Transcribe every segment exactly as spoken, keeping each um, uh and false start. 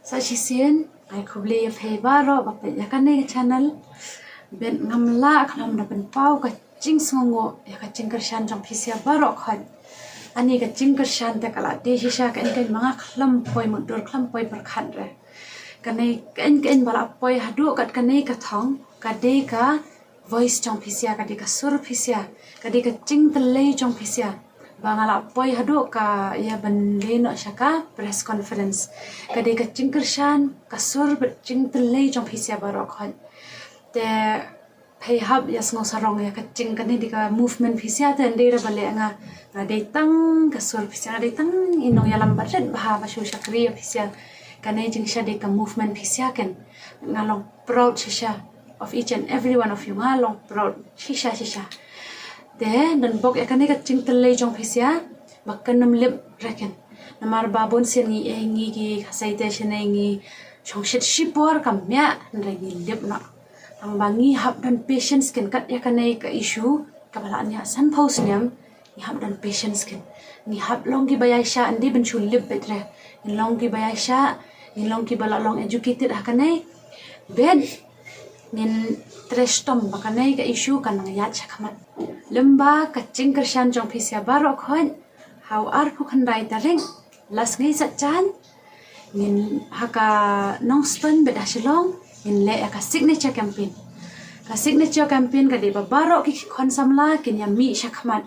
Sa shisien, ai khublei ïa phi baroh ba peit ïa kane ka channel. Bad ngam lah khlem da pynpaw ka jingsngewnguh ïa ka jingkyrshan jong phi sha baroh khoit. Ani ka jingkyrshan te ka la dei shisha ka ïing ka ïing ma nga khlem poi mutdur khlem poi pyrkhat re. Kane ka ïing ka ïing ba la poi haduh kat kane ka thong ka dei ka voice jong phi sha, ka dei ka sur phi sha, ka dei ka jingtylli jong phi sha. Ba nga la poi haduh ka ïa ban leit noh sha ka press conference. Ka dei ka jingkyrshan, ka sur bad jingtylli jong phi sha baroh khoit. Te phi hap ïa sngew sarong ïa ka jing kane dei ka movement phi sha te ndei re ba leh nga. Nga dei tang ka sur phi sha, nga dei tang i nongïalam ba rit bha ba shu shakri ïa phi sha. Kane jingshah dei ka movement phi sha ken. Nga long proud shisha of each and every one of you, nga long proud shisha shisha. Te don bok ïa kane ka jingtylli jong phi sha ba kan ym lip re ken. Namar ba bun sien ngi, eh, ngi ki Khasaite shane ngi shong shit shipor kam ïa hynrei ngi lip noh. Tang ba ngi hap don patience ken kat ïa kane ka issue kaba la ñiah sanphew snem. Ngi hap don patience ken. Ngi hap long kiba ïaishah, ym dei ban shu lip beit re. Ngin long kiba ïaishah, ngin long kiba la long educated ha kane. Bad ngin trei shitom ba kane ka issue kan nang ïaid shakhmat. Lymba ka jingkyrshan jong phi sha baroh khoit, ha u arphew khyndai tarik, la sngi Saitjaiñ, ngin ha ka Nongstoiñ bad ha Shillong, ngin leh ïa ka signature campaign. Ka signature campaign ka dei ba baroh ki khon samla kin ïa mih shakhmat.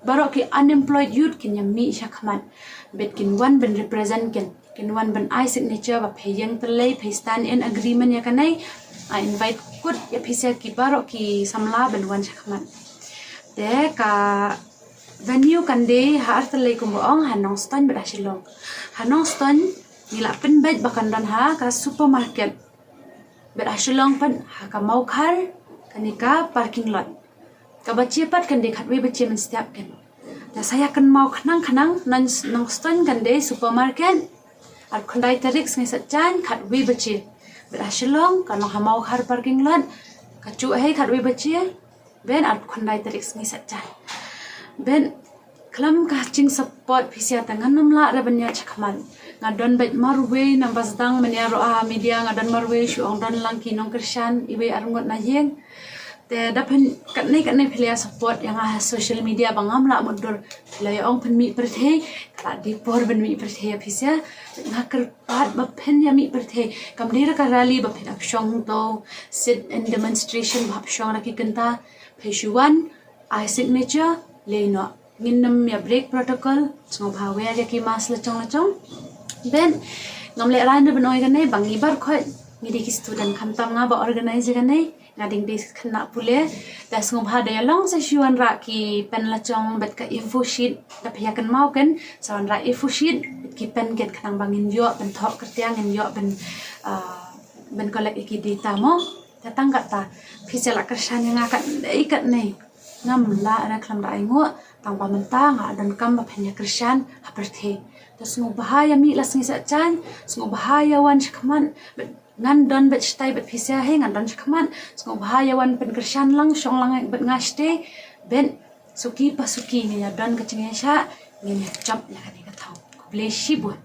Baroh ki unemployed youth kin ïa mih shakhmat. Bad kin wan ban represent ken. Kin wan ban ai signature ba phi ïeng tyrlei, phi stand in agreement ïa kane. I invite kut ïa phi sha ki baroh ki samla ban wan shakhmat. Te ka venue kan dei ha ar tylli kumba ong, ha Nongstoiñ bad ha Shillong. Ha Nongstoiñ ngi la pynbeit ba kan don ha ka supermarket. Bad ha Shillong pat ha ka Mawkhar, kane ka parking lot. Kaba jia pat kan dei khatwei baje mynstep ken. Te sa ïa kynmaw khnang khnang, Nongstoiñ kan dei supermarket. Arphew khyndai tarik sngi Saitjaiñ khatwei baje. Bad ha Shillong kan long ha Mawkhar parking lot. Ka Juhei khatwei baje. Bad arphew khyndai tarik sngi Saitjaiñ. Bad khlem ka jingsupport phi sha te ngan ym lah re ban ïaid shakhmat. Nga don beit marwei, namar ba sdang mynne ruh ha media nga don marwei, shu ong don lang ki nongkyrshan iwei arngut na ïing. Te da phin katne katne phi la ïa support ïa nga ha social media ba ngam lah mutdur. Phi la ïa ong phin mih pyrthei, ka la dei por ban mih pyrthei ïa phi sha. Nga kyrpad ba phin ïa mih pyrthei. Kam dei re ka rally ba phin hap shong to, sit in demonstration ba hap shong ra ki kynta. Phi shu wan, ai signature, leit noh. Ngin nym ïa break protocol, sngewbha wear ïa ki mask la jong la jong. Bad ngam leh rang re ban ong ïa kane ba ngi baroh khoit ngi dei ki student, khamtam nga ba organize ïa kane, nga dang dei khynnah pule. Te sngewbha da ïa long sa shu wanrah ki pen la jong bad ka A four sheet, da phi ïa kynmaw ken, sa wanrah A four sheet bad ki pen ken khnang ba ngin ïoh ban thoh kyrtiang, ngin ïoh ban, ah, ban collect ïa ki data mo. Te tang katta, phi sha la kyrshan ïa nga katne katne. Ngam lah re khlem da ainguh, tang ba mynta nga la donkam ba phin ïa kyrshan ha pyrthei. Te sngewbha ïa mih la sngi Saitjaiñ, sngewbha ïa wan shakhmat, bad ngan don beit shatai bad phi sha hi, ngan don shakhmat, sngewbha ïa wan pynkyrshan lang, shong lang bad nga shatei, bad suki pa suki ngin ïa don ka jingïaishah, ngin ïa jop ïa kane ka thong. Khublei shibun.